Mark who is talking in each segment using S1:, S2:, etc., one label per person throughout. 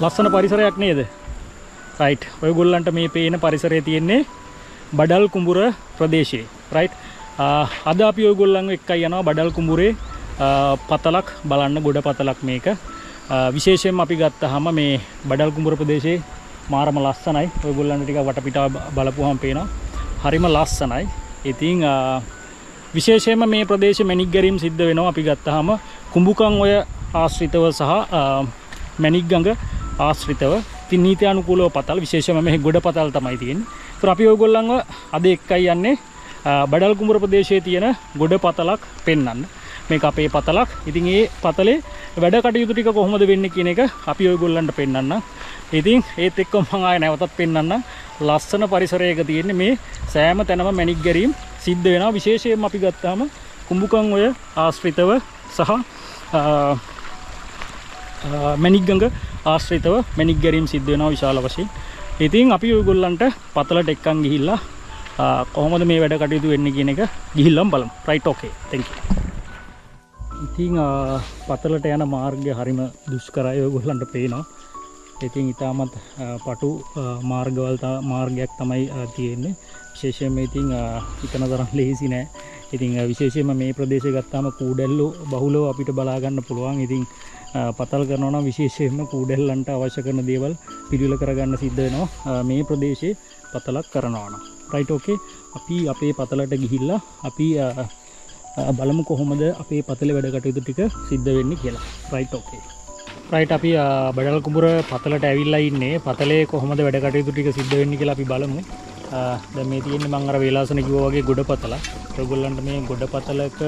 S1: ලස්සන පරිසරයක් නේද? රයිට්. ඔයගොල්ලන්ට මේ පේන පරිසරය තියෙන්නේ බඩල් කුඹුර ප්‍රදේශයේ. රයිට්. අද අපි ඔයගොල්ලන්ව එක්කයි යනවා බඩල් කුඹුරේ පතලක් බලන්න, ගොඩ පතලක් මේක. විශේෂයෙන්ම අපි ගත්තාම මේ බඩල් කුඹුර ප්‍රදේශයේ මාරම ලස්සනයි. ඔයගොල්ලන්ට ටිකක් වටපිටාව බලපුවහම පේනවා. හරිම ලස්සනයි. ඉතින් විශේෂයෙන්ම මේ ප්‍රදේශෙ මැණික් ගැරීම් සිද්ධ වෙනවා. අපි ගත්තාම කුඹුකන් ඔය ආශ්‍රිතව සහ මැණික් ගඟ ආශ්‍රිතව. ඉතින් නීත්‍යානුකූලව පතල්, විශේෂයෙන්ම මේ ගොඩ පතල් තමයි තියෙන්නේ. ඒතර අපි ඔයගොල්ලන්ව අද එක්කයි යන්නේ බඩල් කුඹුර ප්‍රදේශයේ තියෙන ගොඩ පතලක් පෙන්වන්න. මේක අපේ පතලක්. ඉතින් ඒ පතලේ වැඩ කටයුතු ටික කොහොමද වෙන්නේ කියන එක අපි ඔයගොල්ලන්ට පෙන්වන්නම්. ඉතින් ඒත් එක්කම මම ආයෙ නැවතත් පෙන්වන්නම්. ලස්සන පරිසරයක තියෙන්නේ මේ සෑම තැනම මැණික් ගැරීම් සිද්ධ වෙනවා. විශේෂයෙන්ම අපි ගත්තාම කුඹුකන් ඔය ආශ්‍රිතව සහ මැණික් ගඟ ආශ්‍රිතව මැණික් ගැරීම් සිද්ධ වෙනවා විශාල වශයෙන්. ඉතින් අපි ඔයගොල්ලන්ට පතලට එක්කන් ගිහිල්ලා කොහොමද මේ වැඩ කටයුතු වෙන්නේ කියන එක ගිහිල්ලාම බලමු. Right, okay. Thank you. ඉතින් පතලට යන මාර්ගය හරිම දුෂ්කරයි, ඔයගොල්ලන්ට පේනවා. ඉතින් ඉතාමත් පටු මාර්ගයක් තමයි තියෙන්නේ. විශේෂයෙන්ම ඉතින් හිතන තරම් ලේසි නෑ. ඉතින් විශේෂයෙන්ම මේ ප්‍රදේශය ගත්තාම කූඩැල්ලෝ බහුලව අපිට බලා ගන්න පුළුවන්. ඉතින් පතල් කරනවා නම් විශේෂයෙන්ම කූඩැල්ලන්ට අවශ්‍ය කරන දේවල් පිළිවෙල කරගන්න සිද්ධ වෙනවා මේ ප්‍රදේශයේ පතලක් කරනවා නම්. රයිට්, ඕකේ. අපි අපේ පතලට ගිහිල්ලා අපි බලමු කොහොමද අපේ පතලේ වැඩ කටයුතු ටික සිද්ධ වෙන්නේ කියලා. රයිට්, ඕකේ. රයිට්, අපි බඩල් කුඹුර පතලට ඇවිල්ලා ඉන්නේ. පතලේ කොහොමද වැඩ කටයුතු ටික සිද්ධ වෙන්නේ කියලා අපි බලමු. දැන් මේ තියෙන්නේ මං අර වේලාසන කිව්වා වගේ ගොඩ පතලක්. ඔයගොල්ලන්ට මේ ගොඩ පතලක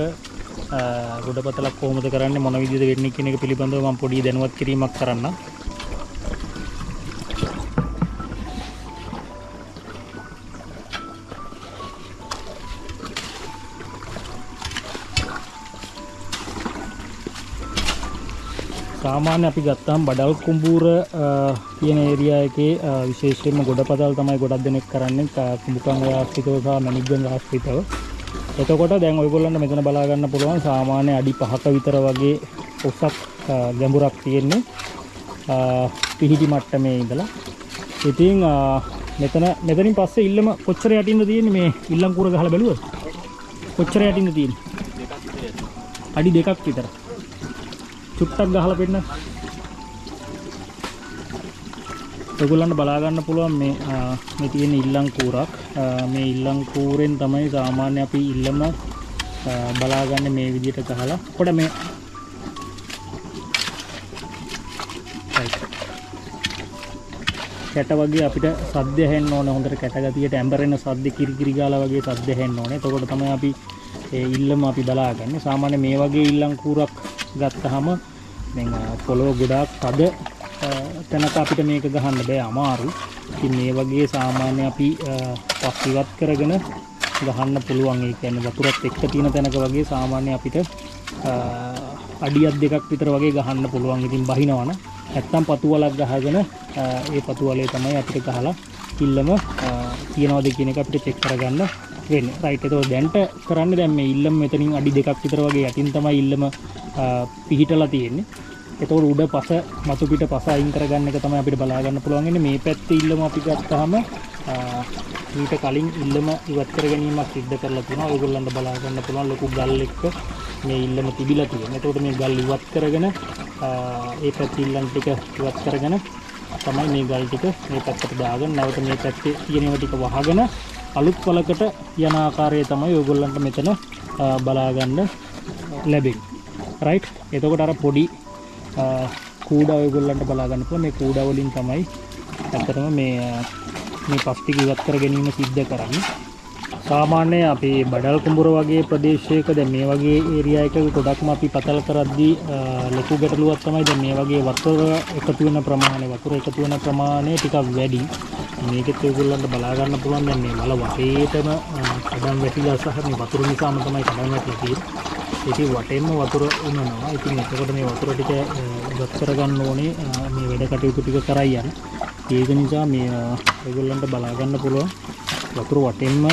S1: ගොඩ පතලක් කොහොමද කරන්නේ, මොන විදිහද වෙන්නේ කියන එක පිළිබඳව මම පොඩි දැනුවත් කිරීමක් කරන්නම්. සාමාන්‍ය අපි ගත්තාම බඩල් කුඹුර තියෙන ඒරියා එකේ විශේෂයෙන්ම ගොඩ පතල් තමයි ගොඩක් දෙනෙක් කරන්නේ, කුඹුකන් ඔය ආශ්‍රිතව සහ මැණික් ගඟ ආශ්‍රිතව. එතකොට දැන් ඔයගොල්ලන්ට මෙතන බලා ගන්න පුළුවන් සාමාන්‍ය අඩි 5ක විතර වගේ ඔසක් ගැඹුරක් තියෙන්නේ පිහිටි මට්ටමේ ඉඳලා. ඉතින් මෙතනින් පස්සේ ඉල්ලම කොච්චර යටින්ද තියෙන්නේ? මේ ඉල්ලම් කූර ගහලා බැලුවද? කොච්චර යටින්ද තියෙන්නේ? අඩි 2ක් විතර. චුට්ටක් ගහලා පෙන්න. ඔයගොල්ලන්ට බලා ගන්න පුළුවන් මේ තියෙන ඉල්ලම් කූරක්. මේ ඉල්ලම් කූරෙන් තමයි සාමාන්‍ය අපි ඉල්ලම බලාගන්නේ මේ විදිහට ගහලා. පොඩ මේ රයිට්. කැට වගේ අපිට සද්ද ඇහෙන්න ඕනේ. හොඳට කැට ගතියට ඇඹරෙන සද්ද, කිරි කිරි ගාලා වගේ සද්ද ඇහෙන්න ඕනේ. එතකොට තමයි අපි ඒ ඉල්ලම අපි බලාගන්නේ. සාමාන්‍ය මේ වගේ ඉල්ලම් කූරක් ගත්තාම දැන් පොළොව ගොඩාක් තද තැනක අපිට මේක ගහන්න බෑ, අමාරු. ඉතින් මේ වගේ සාමාන්‍ය අපි පස් ඉවත් කරගෙන ගහන්න පුළුවන්. ඒ කියන්නේ වතුරත් එක්ක තියෙන තැනක වගේ සාමාන්‍ය අපිට අඩියක් දෙකක් විතර වගේ ගහන්න පුළුවන්. ඉතින් බහිනවනම් නැත්තම් පතු වලක් ගහගෙන ඒ පතු වලේ තමයි අපිට ගහලා ඉල්ලම තියනවද කියන එක අපිට චෙක් කරගන්න වෙන්නේ. රයිට්. එතකොට දැන්ට කරන්නේ දැන් මේ ඉල්ලම මෙතනින් අඩි දෙකක් විතර වගේ යටින් තමයි ඉල්ලම පිහිටලා තියෙන්නේ. එතකොට උඩ පස මතු පිට පස අයින් කරගන්න එක තමයි අපිට බලා ගන්න පුළුවන් වෙන්නේ. මේ පැත්තේ ඉල්ලම අපි ගත්තාම ඊට කලින් ඉල්ලම ඉවත් කර ගැනීමක් සිද්ධ කරලා තියෙනවා. ඔයගොල්ලන්ට බලා ගන්න පුළුවන් ලොකු ගල් එක්ක මේ ඉල්ලම තිබිලා තියෙනවා. එතකොට මේ ගල් ඉවත් කරගෙන ඒ පැත්තේ ඉල්ලම් ටික ඉවත් කරගෙන තමයි මේ ගල් ටික මේ පැත්තට දාගෙන නැවත මේ පැත්තේ තියෙන ඒවා ටික වහගෙන අලුත් වලකට යන ආකාරය තමයි ඔයගොල්ලන්ට මෙතන බලා ගන්න ලැබෙන්නේ. රයිට්. එතකොට අර පොඩි කූඩා ඔයගොල්ලන්ට බලා ගන්න පුළුවන්. මේ කූඩා වලින් තමයි ඇත්තටම මේ පස් ටික ඉවත් කර ගැනීම සිද්ධ කරන්නේ. සාමාන්‍ය අපි බඩල් කුඹුර වගේ ප්‍රදේශයක දැන් මේ වගේ ඒරියා එකක ගොඩක්ම අපි පතල් කරද්දී ලොකු ගැටලුවක් තමයි දැන් මේ වගේ වතුර එකතු වෙන ප්‍රමාණය, වතුර එකතු වෙන ප්‍රමාණය ටිකක් වැඩි. මේකෙත් ඔයගොල්ලන්ට බලා ගන්න පුළුවන් දැන් මේ වල වටේටම කඩම් වැටිලා සහ මේ වතුර නිසාම තමයි කඩම් වැටිලා තියෙන්නේ. ඉතින් වටේම වතුර උනනවා. ඉතින් එතකොට මේ වතුර ටික ඉවත් කරගන්න ඕනේ මේ වැඩ කටයුතු ටික කරයි යන. ඒක නිසා මේ ඔයගොල්ලන්ට බලා ගන්න පුළුවන් වතුර වටෙන්ම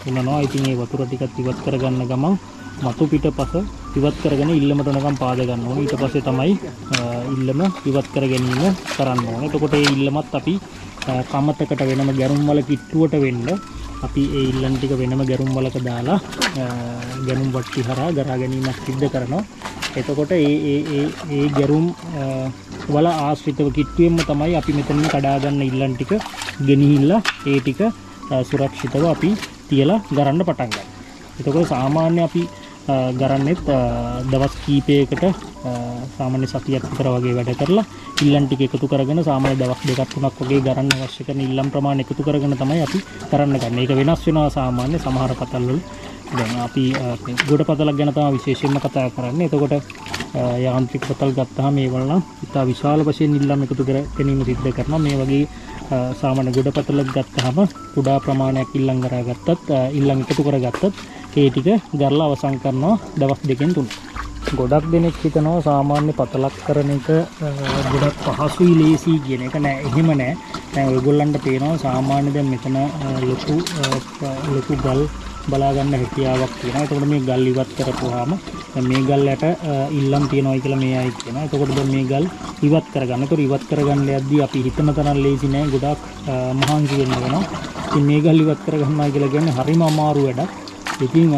S1: උනනවා. ඉතින් ඒ වතුර ටිකත් ඉවත් කරගන්න ගමන් මතු පිටපස ඉවත් කරගෙන ඉල්ලමට වෙනකම් පාද ගන්න ඕනේ. ඊට පස්සේ තමයි ඉල්ලම ඉවත් කර ගැනීම කරන්න ඕනේ. එතකොට ඒ ඉල්ලමත් අපි කමතකට වෙනම ගැරුම් වල කිට්ටුවට වෙන්න අපි ඒ ඉල්ලන් ටික වෙනම ගැරුම් වලක දාලා ගැනුම් වට්ටි හරහා ගරා ගැනීමක් සිද්ධ කරනවා. එතකොට ඒ ඒ ඒ ඒ ගැරුම් වල ආශ්‍රිතව කිට්ටුවෙන්ම තමයි අපි මෙතනින් කඩා ගන්න ඉල්ලන් ටික ගෙනහිල්ලා ඒ ටික සුරක්ෂිතව අපි තියලා ගරන්න පටන් ගන්නවා. එතකොට සාමාන්‍ය අපි ගරන්නෙත් දවස් කීපයකට සාමාන්‍ය සතියක් විතර වගේ වැඩ කරලා ඉල්ලන් ටික එකතු කරගෙන සාමාන්‍ය දවස් දෙකක් තුනක් වගේ ගරන්න අවශ්‍ය කරන ඉල්ලම් ප්‍රමාණය එකතු කරගෙන තමයි අපි කරන්න ගන්න. ඒක වෙනස් වෙනවා සාමාන්‍ය සමහර පතල් වල. දැන් අපි ගොඩ පතලක් ගැන තමයි විශේෂයෙන්ම කතා කරන්නේ. එතකොට යාන්ත්‍රික පතල් ගත්තාම මේ වල නම් ඉතා විශාල වශයෙන් ඉල්ලම් එකතු කර ගැනීම සිද්ධ කරනවා. මේ වගේ සාමාන්‍ය ගොඩ පතලක් ගත්තාම කුඩා ප්‍රමාණයක් ඉල්ලම් කරගත්තත් ඉල්ලම් එකතු කරගත්තත් ඒ ටික ගරලා අවසන් කරනවා දවස් දෙකෙන් තුන. ගොඩක් දෙනෙක් හිතනවා සාමාන්‍ය පතලක් කරන එක ගොඩක් පහසුයි ලේසි කියන එක. නෑ, එහෙම නෑ. දැන් ඔයගොල්ලන්ට පේනවා සාමාන්‍ය දැන් මෙතන ලොකු ලොකු ගල් බලා ගන්න හැකියාවක් තියෙනවා. එතකොට මේ ගල් ඉවත් කරපුවාම දැන් මේ ගල් යට ඉල්ලම් තියනවායි කියලා මේ අය කියනවා. එතකොට දැන් මේ ගල් ඉවත් කරගන්න. එතකොට ඉවත් කරගන්න යද්දී අපි හිතන තරම් ලේසි නෑ. ගොඩක් මහන්සි වෙන්න වෙනවා. ඉතින් මේ ගල් ඉවත් කරගන්නවා කියලා කියන්නේ හරිම අමාරු වැඩක්. ඉතින්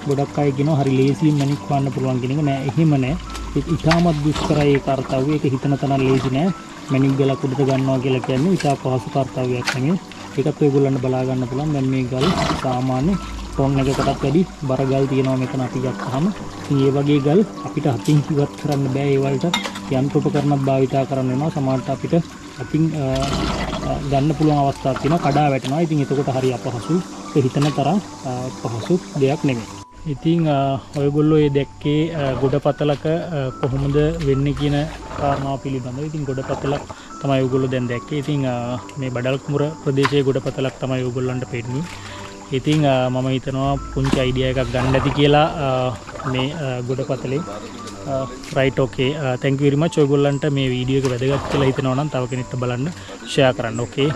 S1: ගොඩක් අය කියනවා හරි ලේසියෙන් මැණික් හොයන්න පුළුවන් කියන එක. නෑ, එහෙම නෑ. ඒක ඉතාමත් දුෂ්කරයි ඒ කර්තව්‍ය. ඒක හිතන තරම් ලේසි නෑ. මැණික් ගලක් උඩට ගන්නවා කියලා කියන්නේ ඉතා පහසු කර්තව්‍යයක් නෙමෙයි. ඒකත් ඔයගොල්ලන්ට බලා ගන්න පුළුවන්. දැන් මේ ගල් සාමාන්‍ය ටොන් එකකටත් වැඩි බර ගල් තියෙනවා මෙතන අපි ගත්තාම. ඉතින් ඒ වගේ ගල් අපිට අතින් ඉවත් කරන්න බෑ. ඒ වලට යන්ත්‍රෝපකරණත් භාවිතා කරන්න වෙනවා. සමහරට අපිට අතින් ගන්න පුළුවන් අවස්ථාවක් තියෙනවා. කඩා වැටෙනවා. ඉතින් එතකොට හරි අපහසුයි. ඒ හිතන තරම් පහසු දෙයක් නෙමෙයි. ඉතින් ඔයගොල්ලෝ මේ දැක්කේ ගොඩපතලක කොහොමද වෙන්නේ කියන කාරණාව පිළිබඳව. ඉතින් ගොඩපතලක් තමයි ඔයගොල්ලෝ දැන් දැක්කේ. ඉතින් මේ බඩල් කුඹුර ප්‍රදේශයේ ගොඩපතලක් තමයි ඔයගොල්ලන්ට පෙන්නේ. ඉතින් මම හිතනවා පුංචි අයිඩියා එකක් ගන්න ඇති කියලා මේ ගොඩපතලේ. Right, okay. Thank you very much. ඔයගොල්ලන්ට මේ වීඩියෝ එක වැදගත් කියලා හිතනවා නම් තව කෙනෙක්ට බලන්න ෂෙයා කරන්න. Okay.